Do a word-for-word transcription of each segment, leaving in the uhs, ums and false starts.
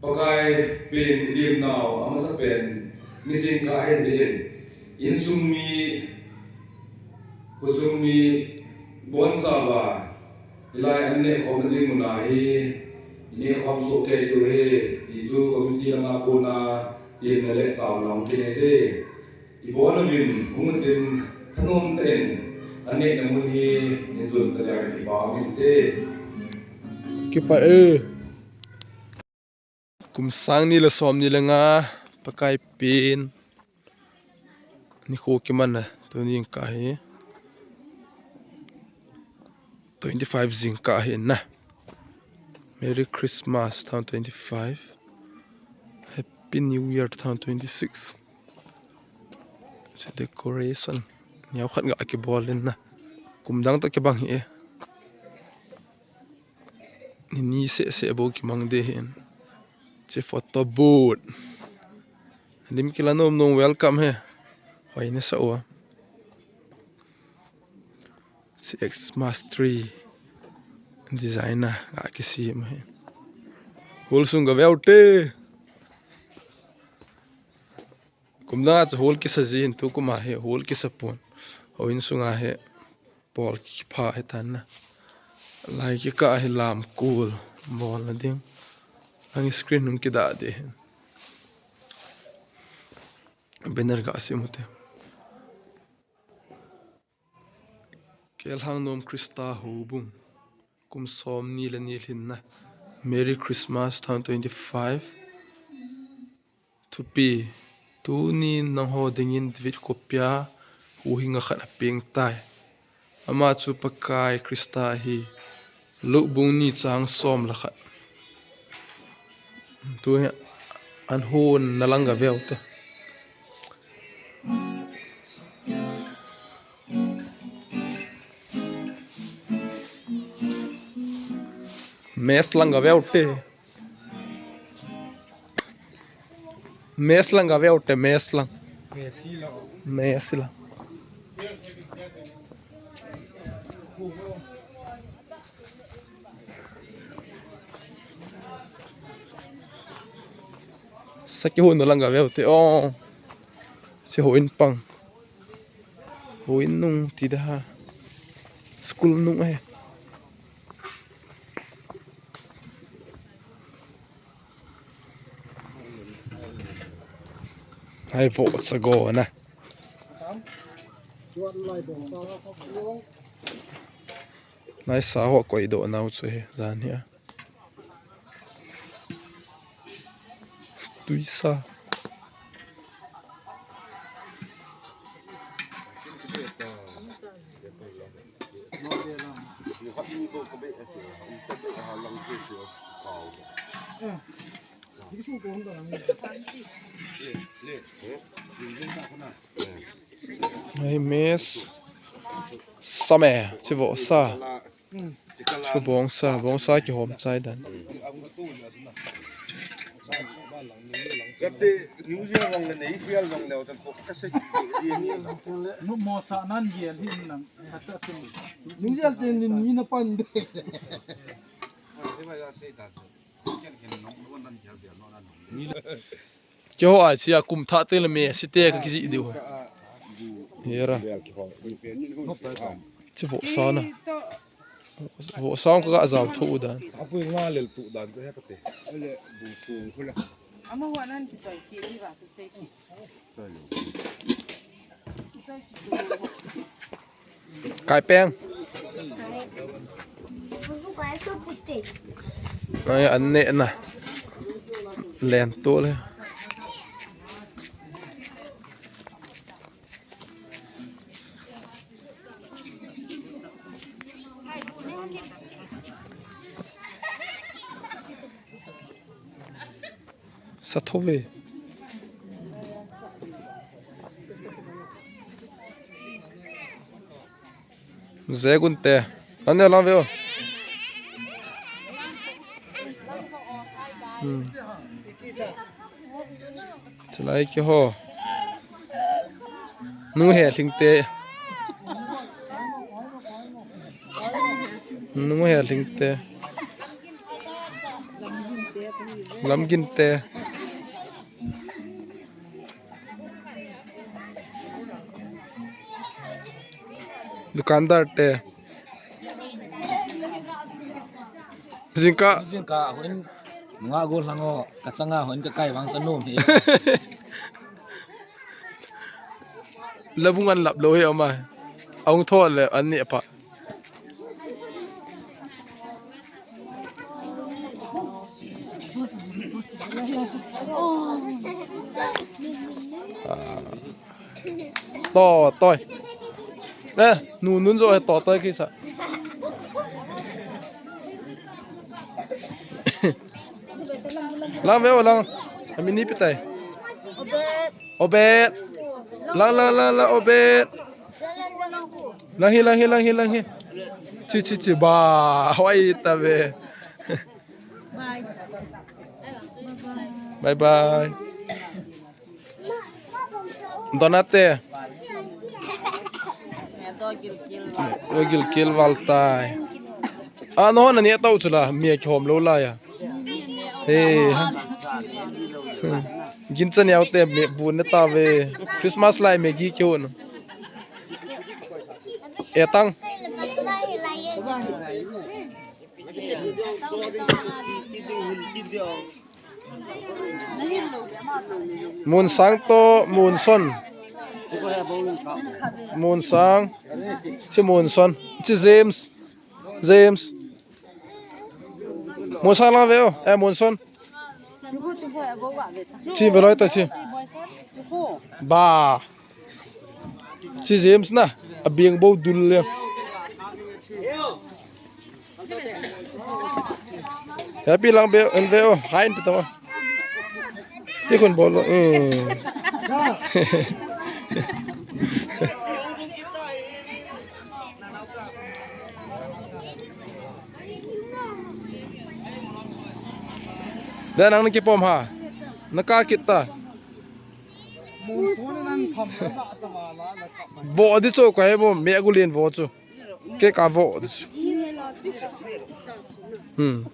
Pakai pen i lim nau amasa pen ni jingkah ahi jeh in, insung mi, khosung mi, bonchauva, hilai an neh khom na ding mun a hi, i neh khom soh kei diu ahi, ti chu committee langa kona, temna le taona hung kinei je. I bon uvin, hung utin, thanom tah in, an nehna mun hi, in jon ta dia in i ba min te. Kipah e. Kum sang ni le som ni le nga, Pakai pen. Nikho kiman na, tuni jingkah hi. Twenty-five jingkah hi na. Merry Christmas two thousand twenty-five. Happy New Year two thousand twenty-six. Hiche decoration. Neo khat ga kibol in na. Kum dang toh kibang hi e. Ni ni seh seh bou kimang de hin. Hiche photo booth. Lim kila nom nom welcome he. Hoi nasa uva. Hiche Xmas tree. Design a ga kisem hi. Hall sung ga veu te. Kum dang a chu hall kisa ji hin, tukum a hi hall kisa pon. Houin sung a hi pol kipha hi tan na. Lai kikah a hi lamkol bol na ding. Lang screen hung kidah de hin. Banner ga sem u te. Kelhang nom Christa houbung. Kum som ni le ni lhinna. Merry Christmas two thousand twenty-five. Thupi, tuni nangho dingin David khopia huhhing a khat apeng tai. Ama chu Pakai Christa ahi. Luke bung ni chang som le khat. Tu hi an hon na lang ga veu te. Mess lang ga veu te. Mess lang ga veu te, mess lang. Messi lo. Messi lang. Saki hon na lang ga veu te. Oh. Hiche houin pang. Houin nung ti da ha. School nung ahi. Hai vo sa go na. Nai sa ho koi doh nau chu hi jan hi a. Tuisa. Hai mess. Sa me, chi vo sa. Chu bongsa, bongsa kihom chai dan. Kati, New Year vang le nei hial vang le, tan ko ka sei. Nu mo sa nan hial hin lang, ka cha tin. New Year te ni ni na pan de. Keiho a chia kum thah te le Messi te ka kijih diu. Hera. Chi vo sa na. Vo sa ka ga jao tho u dan. Apui nga lel tu dan chu he ka te. Ama huan an kichoi ti ni ba tu sei ki. Kai peng. Ai, an neh na. Len to le. Sa tho ve. Zegun te. Nane lang ve o. Hmm. Chulai keiho. Nu he lhing te. Nu he lhing te. Lamgin te. Dukandar te. Jingkah. Jingkah, hon nga gol hango, kachanga hon kakai vang kanom hi. Labung an lap lo hi ama. Aung tho le an ni apa. To, toi. Eh, nu nun jo he to, toi kisa. Lang ve o lang. Ami ni pitai. Obet. Lang, lang, lang, lang, Obet. Lang hi, lang hi, lang hi, lang hi. Chi, chi, chi, ba. Hawai ta ve. Bye bye. Donate. Ogil kil val tai. A no na ni tau chula mi ki hom lo la ya. He. Gin chan yau te me bu ne ta ve. Christmas lai me gi ki hun. E tang. Munsang to Munson. Munsang. Si Munson. Si James. James. Munsang lang ve o. Eh, Munson. Si ve loi ta si. Ba. Si James na. A biang bo dul le. Happy lang be, en be o, hain pita ma. Ti khun bol lo. Hmm. Dan ang nakipom ha. Naka kita. Bo di cho ko he bo me gulin bo cho. Ke ka vo. Hmm.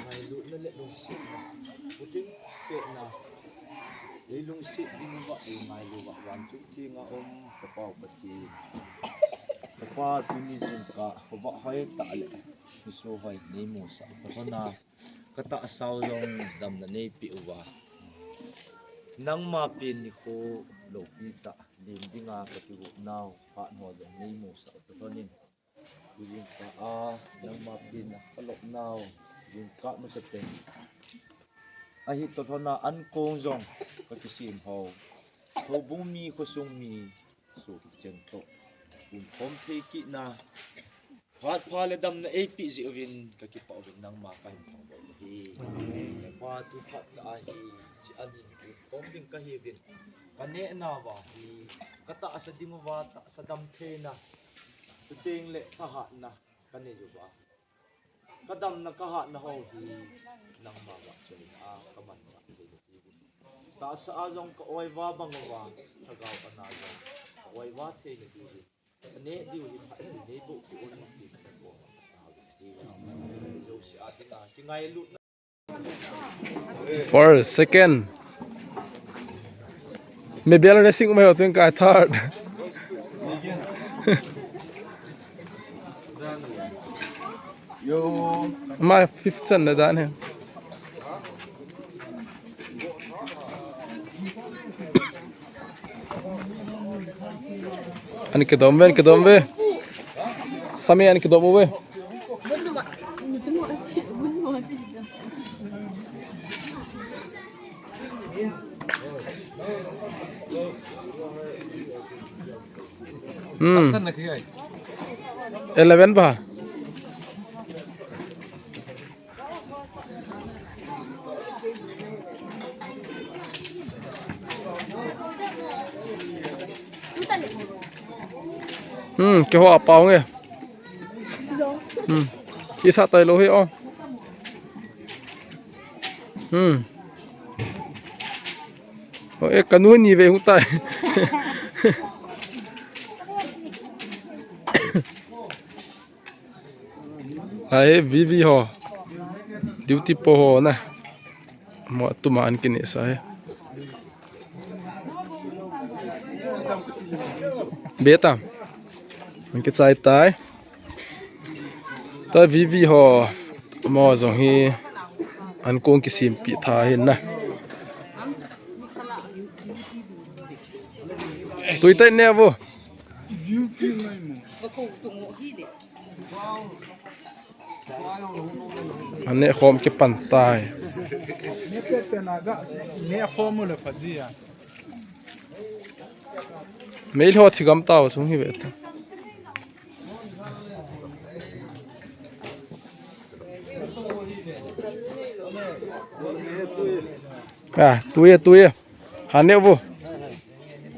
Ngailutna le lungsetna, puting setna, ei lungset ding uva, ei ngailu uva, vang chung thenga um, ka Pau Pathen. Ka Pa tuni jingkah, uva hoi ta le, niso hoi nei musah, ka hona, ka tahsa u jong damna nei pe uva. Nangma pen nikho loupi tah, lim dinga ka kivuh nau, phat ho jong nei musah, ka honin. Jingkah a, nangma pen a ka lop nau, jingkah masapen. Ahi toh lhona ankong jong ka kisem ho. Houbung mi, khosung mi, sopi cheng toh. Umkhom thei kitna. Phat pha le damna eipe jeh uvin ka kipah uvin nangma ka hin thangvah uve. Ka Pa tu phat ka ahi, chi anin umkhom ding ka hiuvin. Ka neh nauva hi, ka tahsa ding uva, tahsa dam theina. Chuteng le thahatna ka nei uva. Ka damna ka hatna ho hi nangma vahchoi a ka manchah thei na diuvin. Tahsa a jong ka oiva bang uva, lhagao ana jong ka oiva thei na diuvin. Ka neh diu hi phat thei nei boh ki un ti ka ko. Jouse a dinga kingailutna. First, second. Mebel racing umai ho tuin ka third. Ama fifth chan na dan he. Ani kidom ve, ani kidom ve. Sami ani kidom ve. Hmm. Eleven ba? Hmm, keiho apao nge. Hmm. Kisa tai lou hi o. Hmm. O, e, kanu ni ve hung tai. Ai, V V ho. Duty po ho na. Mo tuma an kini sa he. Beta. An kichai tai. Ta V V ho. Mo jong hi. An kong kisimpi tha hin na. Tui tai ne vo. Ane khom kipan tai. Mei ho thigam tao sung hi ve ta. A, tui e, tui e. Hane vo.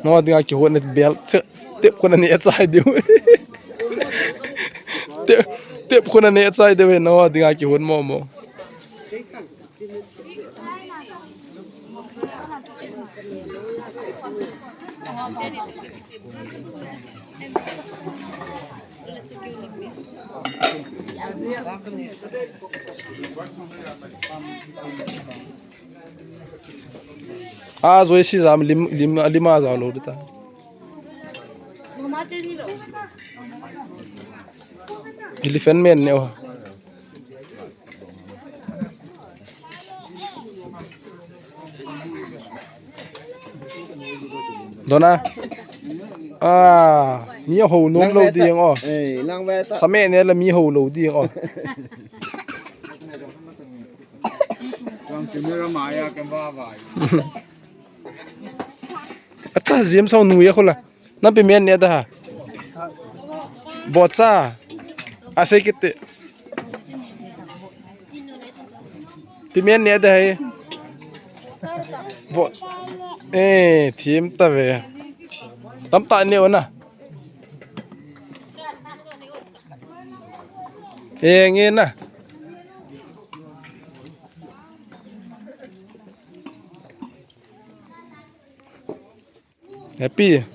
Nangho dinga kihot na bel che. Tep khun na ne chai diu. Tep, tep khun na ne chai diu he nangho dinga kihot mo mo. A, joi si jam lim, lim, lim a jao lou ta. Elephant man ne o. Dona. A, mi ho nom lou ding o. Eh, lang ve ta. Same ne la mi ho lou ding o. Acha, James ho nu ya khola. Nampi men ne da ha. Bocha. Ase kiti. Pi men ne da hai. Bo. Eh, thim ta ve. Tam ta ne ona. Eh, nge na. Happy.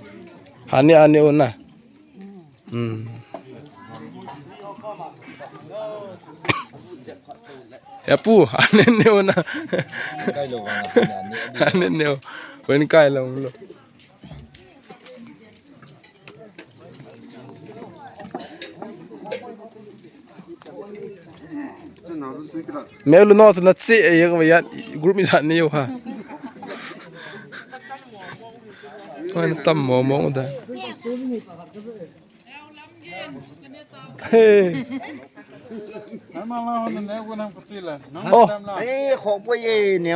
Hane, hane ona. Hmm. Happy, hane ne ona. Hane ne o. Wen kai lo lo. Melu no tu na che e ya, ya group mi sa ni yo ha. Wan tam mo mo da. Hey. Oh. Eh, kho po ye ne.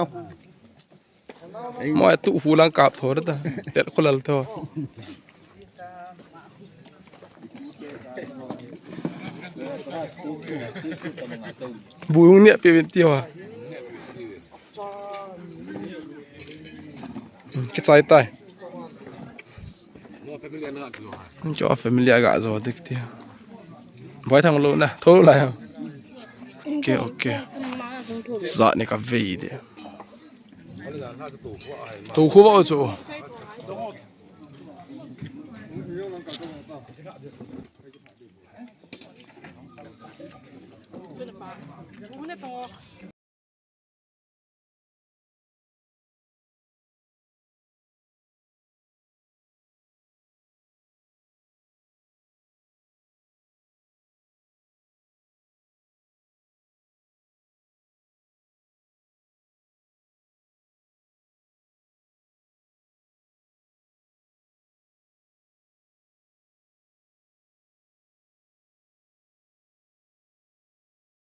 Mo tu hu lang kap tho da. Tel khulal tho. Bu hung ne pe vin ti ho. Hmm, kichai tai. Cho family aga jo dik ti. Boi thang lo na, tho la ya. Okay, okay. Sa ne ka ve de. Tu khu ba chu.